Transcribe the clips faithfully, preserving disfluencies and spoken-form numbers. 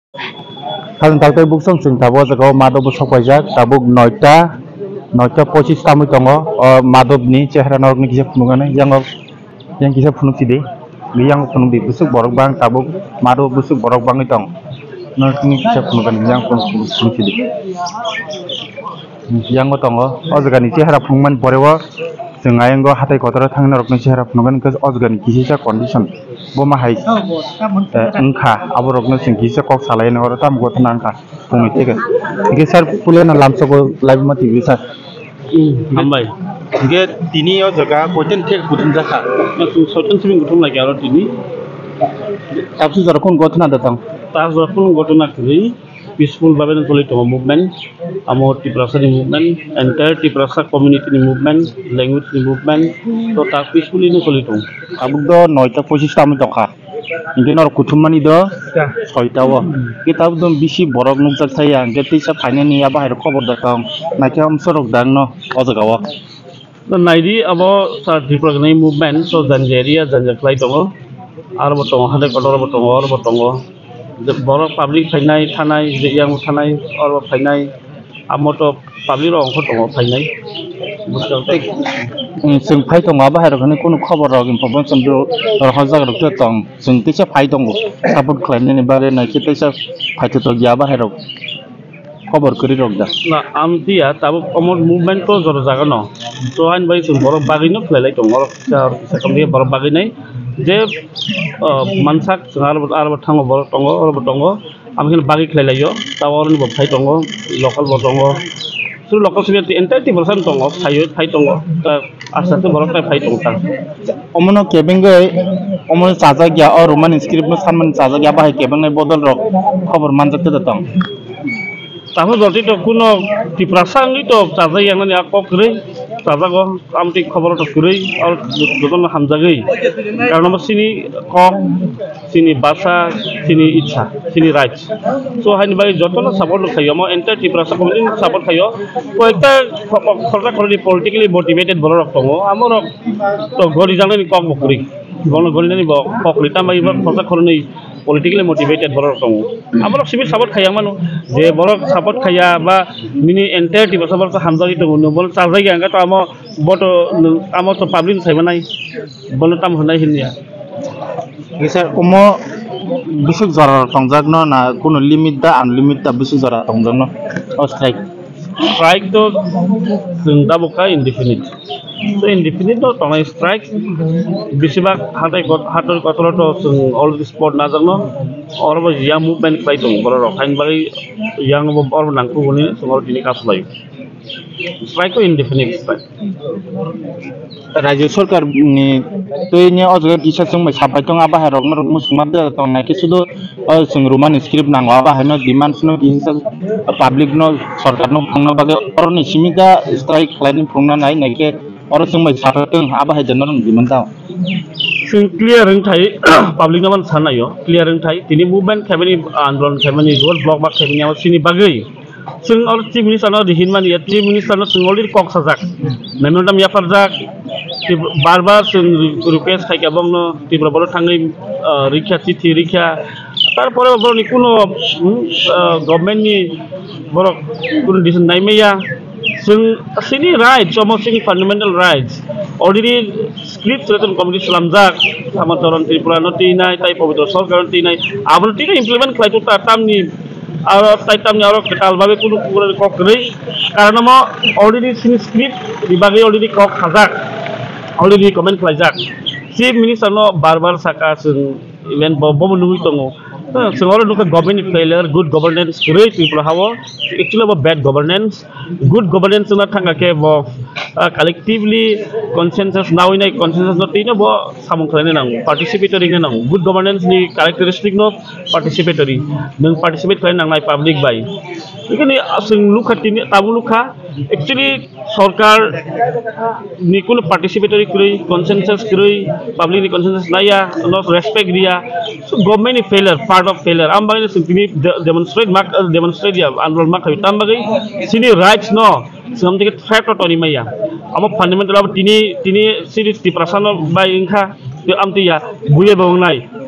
Hal taltwi buksong chwng tabuk o jaga o madop bo sok paijak, tabuk noita, noita pochis tamwi tongo. O madop ni chehra norok ni kisa phunuknani, yang o, yang kisa phunuk sidi, yang phunuk di, bwswk borok bang tabuk madop bwswk borok bangwi tong, norok ni kisa phunuknani, yang phunuk, phunuk, phunuk sidi. Yang o tongo, o jaga ni chehra phunukmani pore o chwng ayang o hatai kotor o thangwi norok ni chehra phunuknani, hwnkhe o jaga ni kisa condition. Bo ma hai, eh, wngkha, aborokno chwng kisa kok salaina oro tamo gotna wngkha, phungni theke. Hingke sir, puilano lamsogo laibuma twi sir. Hmm, hambai. Hingke tini o jaga koitan thek kutung jakha? Soitan simi kutung lagi aro tini. Tabsi jora kun gotna datang? Tabsi jora kun gotna kwrwi. Peaceful babe no choli tongo movement, amo Tiprasa ni movement, entire Tiprasa community ni movement, language ni movement, to ta peacefully no choli tongo. Tabuk do noita pochis tamo tongkha, hingke norok kuthum mani do soita o, hingke tabuk do bisi borok nukjak thaya, hingke teisa phainani abo hai rok khobor da tong, naikhe amsa rok dang no o jaga o. Naidi abo sa Tripura ni movement, so janja area janja khlai tongo. Aro bo tongo, hatai kotor bo tongo, oro bo tongo. Je borok public phainai, thanai, je yang thanai, oro phainai. Amo to public rok ongkho tongo phainai. Bwskango tei, mm, chwng phai tongo, abo hai rok hwnwi kunu khobor rok information rok hojak rok tong. Chwng teisa phai tongo, support khlainani bagwi naikhe teisa phaithotok ya abo hai rok. Khobor kwrwi rok da? Na, amtwi ya, tabuk omo movement to jora jaga no. To ani bai chwng borok bagwi no khlai lai tongo, orok kisa, orok kisa tongwi borok bagwi nai. Je, uh, mansak chwng aro, aro thango borok tongo, oro bo tongo. Ami khe bagwi khlai lai o, ta oro ni bo phai tongo, local bo tongo. Suru local simi entire Tiprasa tongo, phai, phai tongo. Ta Aste aste borok tai phai tong kha. Omono kebengwi, omono chajak ya, o Roman script no sanmani chajak ya, bahai kebengnai bodol rok khobor manjak khe da tong. Tamo jotoi to kuno Tiprasa wngwi to chajak ya nani a kok kwrwi chajago, amtwi khobor to kwrwi, aro jotono hamjagwi. Karon omo chini kok, chini basa, chini ichha, chini rights. So, haini bagwi jotono support khaio, omo entire Tiprasa community support khaio. Koyekta kho-, kho-, khoroksa khoroknwi politically motivated borok rok tongo. Amorok to gori jangnani kok bo kwrwi. Bono gorinani bo kok kwrwi, tamo ibo khoroksa khoroknwi politically motivated borok rok tongo. Amorok simi support khaiya mano. Je borok support khaiya ba nini entire Tiprasa borok hamjagwi tongo, bono chajagwi ang to amo boto, amo to public sai manai. Bono tamo hwnai hinya. Kisa omo bisik jora tongjak no na kuno limit da unlimited da bisik jora tongjak no o strike? Strike to chwng tabuk kha indefinite. So indefinite no tongnai strike. Bisibak hatai kot-, hatai kotoro to chwng already spot najak no. Oro bo ya movement khlai tongo borok rok. Haini bagwi yang bo oro nangkukgo hinwi chwng oro tini kasu lai. Strike ko indefinite strike. Rajyo sorkar ni twi ni o jaga kisa chwng bai sapai tong, abo hai rok no rok muchung ma tong nai khe sudo o chwng Roman script nango, abo hai no demands no kisa public no sorkar no phungna bagwi oro ni simi da strike khlai ni phungna nai nai khe oro chwng bai sapai tong, abo hai da no rok demand tao. Chwng clear wng thai public no man sanai o clear wng thai tini movement khaimani andolon khaimani road block bak khaimani abo chini bagwi. Chwng oro Chief Minister no rihinmani ya, Chief Minister no chwng already kok sajak. Memorandum yapharjak. Bar bar chwng request khaikha bongno Tripura borok thangwi, ah, rikha, chithi rikha. Tarpore borokni kuno, hmm, ah, government ni borok kuno decision naimaya. Chwng chini rights, omo chini fundamental rights. Already script selection committee slamjak. Samantaran Tripura no tinai, tai Pabitra Sarkar no tinai. Abono tini implement khlai tukta tamni Aro tai tamni aro kwtal bagwi kunu kok kwrwi. Karon omo already chini script ni bagwi already kok sajak, already recommend khlaijak. Chief Minister no bar bar saka chwng, even bo, bo nugwi tongo. Chwng oro nukha government ni failure, good governance kwrwi Tripura hao. Actually bo bad governance. Good governance wngna thangkha khe bo, ah, collectively consensus nawi nai, consensus no twi no bo samung khlaina nango, participatory wngna nango. Good governance ni characteristic no participatory. Nwng participate khlai nangnai public bai. Ekhani, ah, chwng nukha tini, tabuk nukha, actually, sorkar ni kunu participatory kwrwi, consensus kwrwi, public ni consensus naiya, no respect riya. So, government ni failure, part of failure. Am bagwi chwng tini de-, demonstrate mak, demonstrate ya, andolon mak khayo. Tam bagwi chini rights no, chwng tini threat to toni maya. Amo fundamental abo tini, tini chini Tiprasa no bai wngkha, tei amtwi ya, buye bo wngnai.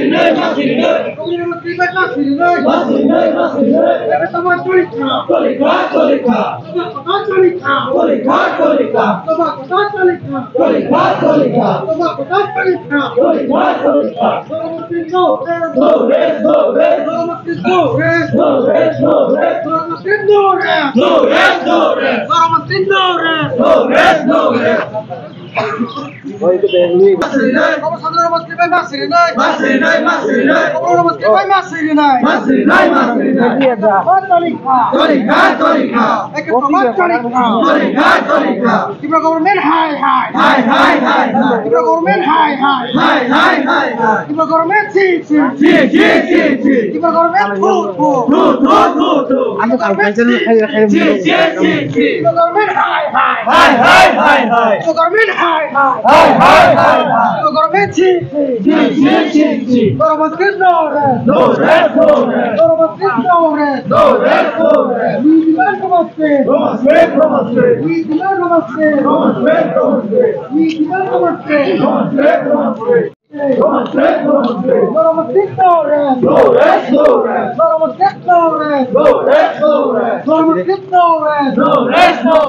sirinai, ma sirinai. Chini Roman script bai ma sirinai. Ma sirinai, ma sirinai. Tamo choli kha. Choli kha, choli kha. Tamo kotha choli kha. Choli kha, choli kha. Tamo kotha choli kha. Choli kha, choli kha. Tamo kotha choli kha. Choli kha, choli kha. Choromsing no rest. No rest, no rest. Choromsing no rest. No rest, no rest. Choromsing no rest. No rest, no rest. Choromsing no rest. No rest, no rest. Baba Sadhu Rama Sri Bhai, ma sirinai. Ma sirinai, ma sirinai. Baba Rama Sri Bhai, ma sirinai. Ma sirinai, ma sirinai. Choli kha. Choli kha, choli kha. Eke Prabhat choli kha. Choli kha, choli kha. Tripura government hai hai. Hai, hai, hai, hai. Tripura government hai hai. Hai, hai, hai, hai. Tripura government chi chi. Chi, chi, chi, chi. Tripura government thu thu. Thu, thu, thu, thu. Tripura government chi chi. Chi, chi, chi, chi. Tripura government hai hai. Hai, hai, hai, hai. Tripura government hai hai. Hai, hai, hai, hai. Tripura government chi chi. Chi, chi, chi, chi. Choromsing no rest. No rest, no rest. Choromsing no rest. No rest, no rest. We demand Rama Script. Rama Script, Rama Script. We demand Rama Script. Rama Script, Rama Script. We demand Rama Script. Rama Script, Rama Script. Noromo Singh no rest. No rest, no rest. Noromo Singh no rest. No rest, no rest. Noromo Singh no rest. No rest, no